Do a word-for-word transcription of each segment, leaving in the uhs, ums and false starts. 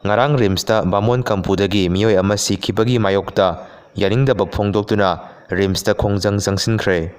ꯉꯔꯥꯡ ꯔꯤꯝꯁꯇ ꯕꯥꯃꯣꯟ ꯀꯝꯄꯨꯗꯒꯤ ꯃꯤꯑꯣꯏ ꯑꯃ ꯁꯤꯈꯤꯕꯒꯤ ꯃꯥꯌꯣꯛꯇ ꯌꯥꯅꯤꯡꯗꯕ ꯐꯣꯡꯗꯣꯛꯇꯨꯅ ꯔꯤꯝꯁꯇ ꯈꯣꯡꯖꯪ ꯆꯪꯁꯤꯟꯈ꯭ꯔꯦ꯫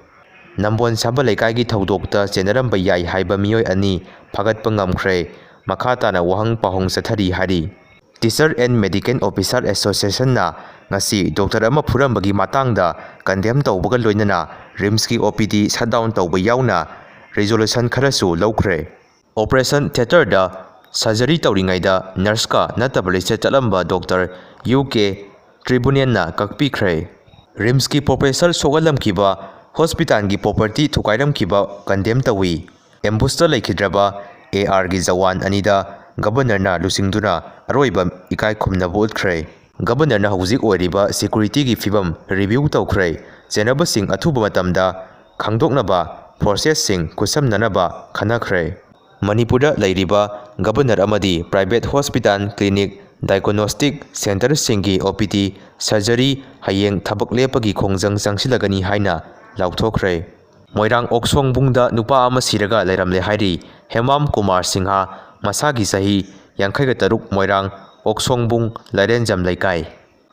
ꯅꯝꯕꯣꯟ ꯁꯥꯕ ꯂꯩꯀꯥꯏꯒꯤ ꯊꯧꯗꯣꯛꯇ ꯆꯦꯟꯅꯔꯝꯕ ꯌꯥꯏ ꯍꯥꯏꯕ ꯃꯤꯑꯣꯏ ꯑꯅꯤ ꯐꯥꯒꯠꯄ ꯉꯝꯈ꯭ꯔꯦ꯫ ꯃꯈꯥ ꯇꯥꯅ ꯋꯥꯍꯪ ꯄꯥꯎꯍꯪ ꯆꯠꯊꯔꯤ ꯍꯥꯏꯔꯤ꯫ Teacher and Medical Officer Associationꯅ ꯉꯁꯤ ꯗꯣꯛꯇꯔ ꯑꯃ ꯐꯨꯔꯝꯕꯒꯤ ꯃꯇꯥꯡꯗ condemn ꯇꯧꯕꯒ ꯂꯣꯏꯅꯅ ꯔꯤꯝꯁꯀꯤ OPD shutdown ꯇꯧꯕ ꯌꯥꯎꯅ resolution ꯈꯔꯁꯨ ꯂꯧꯈ꯭ꯔꯦ꯫ Operation theatreꯗ surgery ꯇꯧꯔꯤꯉꯩꯗ nurseꯀ ꯅꯠꯇꯕ ꯂꯤꯁꯇ ꯆꯠꯂꯝꯕ ꯗꯣꯛꯇꯔ ꯌꯨ ꯀꯦ ꯇ꯭ꯔꯤꯕꯨꯅꯦꯟꯅ ꯀꯛꯄꯤꯈ꯭ꯔꯦ꯫ ꯔꯤꯝꯁꯀꯤ professor ꯁꯣꯛꯍꯜꯂꯝꯈꯤꯕ, hospitalꯒꯤ property ꯊꯨꯒꯥꯏꯔꯝꯈꯤꯕ condemn ꯇꯧꯏ꯫ Ambushtꯇ ꯂꯩꯈꯤꯗ꯭ꯔꯕ ARꯒꯤ ꯖꯋꯥꯟ ꯑꯅꯤꯗ governorꯅ ꯂꯨꯆꯤꯡꯗꯨꯅ ꯑꯔꯣꯏꯕ ꯏꯀꯥꯏ ꯈꯨꯝꯅꯕ ꯎꯠꯈ꯭ꯔꯦ꯫ Governorꯅ ꯍꯧꯖꯤꯛ ꯑꯣꯏꯔꯤꯕ securityꯒꯤ ꯐꯤꯕꯝ review ꯇꯧꯈ꯭ꯔꯦ꯫ ꯆꯦꯟꯅꯕꯁꯤꯡ ꯑꯊꯨꯕ ꯃꯇꯝꯗ ꯈꯪꯗꯣꯛꯅꯕ processꯁꯤꯡ ꯈꯨꯠꯁꯝꯅꯅꯕ ꯈꯟꯅꯈ꯭ꯔꯦ꯫ ꯃꯅꯤꯄꯨꯔꯗ ꯂꯩꯔꯤꯕ governor ꯑꯃꯗꯤ private hospital, clinic, diagnostic centreꯁꯤꯡꯒꯤ OPD surgery ꯍꯌꯦꯡ ꯊꯕꯛ ꯂꯦꯞꯄꯒꯤ ꯈꯣꯡꯖꯪ ꯆꯪꯁꯤꯜꯂꯒꯅꯤ ꯍꯥꯏꯅ ꯂꯥꯎꯊꯣꯛꯈ꯭ꯔꯦ꯫ ꯃꯣꯏꯔꯥꯡ ꯑꯣꯛꯁꯣꯡꯕꯨꯡꯗ ꯅꯨꯄꯥ ꯑꯃ ꯁꯤꯔꯒ ꯂꯩꯔꯝꯂꯦ ꯍꯥꯏꯔꯤ ꯍꯦꯃꯥꯝ ꯀꯨꯃꯥꯔ ꯁꯤꯡꯍ, ꯃꯁꯥꯒꯤ ꯆꯍꯤ ꯌꯥꯡꯈꯩꯒ ꯇꯔꯨꯛ, ꯃꯣꯏꯔꯥꯡ ꯑꯣꯛꯁꯣꯡꯕꯨꯡ ꯂꯥꯏꯔꯦꯟꯖꯝ ꯂꯩꯀꯥꯏ꯫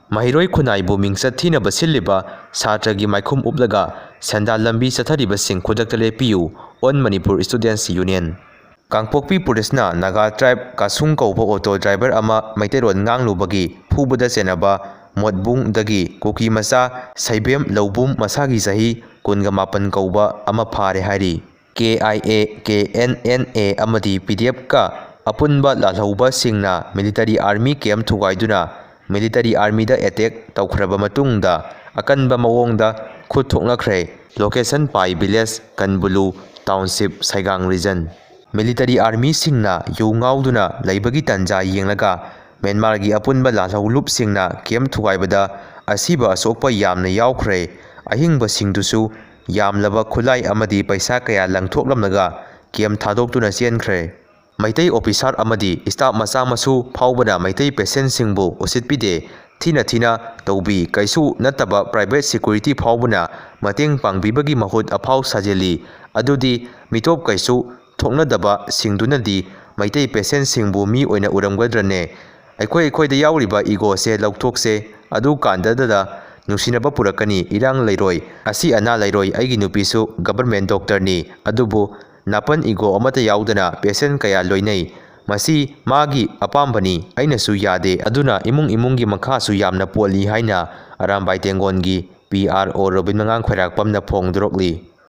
ꯃꯍꯩꯔꯣꯏ ꯈꯨꯟꯅꯥꯏꯕꯨ ꯃꯤꯡꯆꯠ ꯊꯤꯅꯕ ꯁꯤꯜꯂꯤꯕ ꯁꯥꯇ꯭ꯔꯒꯤ ꯃꯥꯏꯈꯨꯝ ꯎꯞꯂꯒ ꯁꯦꯟꯗꯥꯟ ꯂꯝꯕꯤ ꯆꯠꯊꯔꯤꯕꯁꯤꯡ ꯈꯨꯗꯛꯇ ꯂꯦꯞꯄꯤꯌꯨ, All Manipur Students Union꯫ ꯀꯥꯡꯄꯣꯛꯄꯤ ꯄꯨꯂꯤꯁꯅ ꯅꯥꯒꯥ tribe ꯀꯥꯁꯨꯡ ꯀꯧꯕ auto driver ꯑꯃ ꯃꯩꯇꯩꯂꯣꯟ ꯉꯥꯡꯂꯨꯕꯒꯤ ꯐꯨꯕꯗ ꯆꯦꯟꯅꯕ ꯃꯣꯠꯕꯨꯡꯗꯒꯤ ꯀꯨꯀꯤ ꯃꯆꯥ ꯁꯩꯕꯦꯝ ꯂꯧꯕꯨꯝ, ꯃꯁꯥꯒꯤ ꯆꯍꯤ ꯀꯨꯟꯒ ꯃꯥꯄꯟ ꯀꯧꯕ ꯑꯃ ꯐꯥꯔꯦ ꯍꯥꯏꯔꯤ꯫ KIA, KNNA ꯑꯃꯗꯤ PDFꯀ ꯑꯄꯨꯟꯕ ꯂꯥꯜꯍꯧꯕꯁꯤꯡꯅ military army camp ꯊꯨꯒꯥꯏꯗꯨꯅ military armyꯗ attack ꯇꯧꯈ꯭ꯔꯕ ꯃꯇꯨꯡꯗ ꯑꯀꯟꯕ ꯃꯑꯣꯡꯗ ꯈꯨꯠ ꯊꯣꯛꯅꯈ꯭ꯔꯦ꯫ Location Pai village, Kanbalu township, Sagaing region꯫ Military armyꯁꯤꯡꯅ ꯌꯨ ꯉꯥꯎꯗꯨꯅ ꯂꯩꯕꯒꯤ ꯇꯟꯖꯥ ꯌꯦꯡꯂꯒ ꯃ꯭ꯌꯥꯟꯃꯥꯔꯒꯤ ꯑꯄꯨꯟꯕ ꯂꯥꯜꯍꯧꯂꯨꯞꯁꯤꯡꯅ camp ꯊꯨꯒꯥꯏꯕꯗ ꯑꯁꯤꯕ ꯑꯁꯣꯛꯄ ꯌꯥꯝꯅ ꯌꯥꯎꯈ꯭ꯔꯦ꯫ ꯑꯍꯤꯡꯕꯁꯤꯡꯗꯨꯁꯨ ꯌꯥꯝꯂꯕ ꯈꯨꯠꯂꯥꯏ ꯑꯃꯗꯤ ꯄꯩꯁꯥ ꯀꯌꯥ ꯂꯪꯊꯣꯛꯂꯝꯂꯒ camp ꯊꯥꯗꯣꯛꯇꯨꯅ ꯆꯦꯟꯈ꯭ꯔꯦ꯫ ꯃꯩꯇꯩ officer ꯑꯃꯗꯤ staff ꯃꯆꯥ ꯃꯁꯨ ꯐꯥꯎꯕꯅ ꯃꯩꯇꯩ patientꯁꯤꯡꯕꯨ ꯎꯁꯤꯠꯄꯤꯗꯦ, ꯊꯤꯅ ꯊꯤꯅ ꯇꯧꯕꯤ, ꯀꯩꯁꯨ ꯅꯠꯇꯕ private security ꯐꯥꯎꯕꯅ ꯃꯇꯦꯡ ꯄꯥꯡꯕꯤꯕꯒꯤ ꯃꯍꯨꯠ ꯑꯐꯥꯎ ꯁꯥꯖꯤꯜꯂꯤ꯫ ꯑꯗꯨꯗꯤ ꯃꯤꯇꯣꯞ ꯀꯩꯁꯨ ꯊꯣꯛꯅꯗꯕꯁꯤꯡꯗꯨꯅꯗꯤ ꯃꯩꯇꯩ patientꯁꯤꯡꯕꯨ ꯃꯤ ꯑꯣꯏꯅ ꯎꯔꯝꯒꯗ꯭ꯔꯅꯦ? ꯑꯩꯈꯣꯏ ꯑꯩꯈꯣꯏꯗ ꯌꯥꯎꯔꯤꯕ ꯏꯒꯣꯁꯦ ꯂꯧꯊꯣꯛꯁꯦ꯫ ꯑꯗꯨ ꯀꯥꯟꯗꯗ ꯅꯨꯡꯁꯤꯅꯕ ꯄꯨꯔꯛꯀꯅꯤ, ꯏꯔꯥꯡ ꯂꯩꯔꯣꯏ꯫ ꯑꯁꯤ ꯑꯅꯥ ꯂꯩꯔꯣꯏ꯫ ꯑꯩꯒꯤ ꯅꯨꯄꯤꯁꯨ ꯒꯕꯔꯃꯦꯟ ꯗꯣꯛꯇꯔꯅꯤ, ꯑꯗꯨꯕꯨ ꯅꯥꯄꯟ ꯏꯒꯣ ꯑꯃꯠꯇ ꯌꯥꯎꯗꯅ ꯄꯦꯁꯦꯟ ꯀꯌꯥ ꯂꯣꯏꯅꯩ꯫ ꯃꯁꯤ ꯃꯥꯒꯤ ꯑꯄꯥꯝꯕꯅꯤ, ꯑꯩꯅꯁꯨ ꯌꯥꯗꯦ꯫ ꯑꯗꯨꯅ ꯏꯃꯨꯡ ꯏꯃꯨꯡꯒꯤ ꯃꯈꯥꯁꯨ ꯌꯥꯝꯅ ꯄꯣꯜꯂꯤ ꯍꯥꯏꯅ ꯑꯔꯥꯝꯕꯥꯏ ꯇꯦꯡꯒꯣꯟꯒꯤ ꯄꯤ ꯑꯥꯔ ꯑꯣ ꯔꯣꯕꯤꯟ ꯃꯉꯥꯡ ꯈ꯭ꯋꯥꯏꯔꯥꯛꯄꯝꯅ ꯐꯣꯡꯗꯣꯔꯛꯂꯤ꯫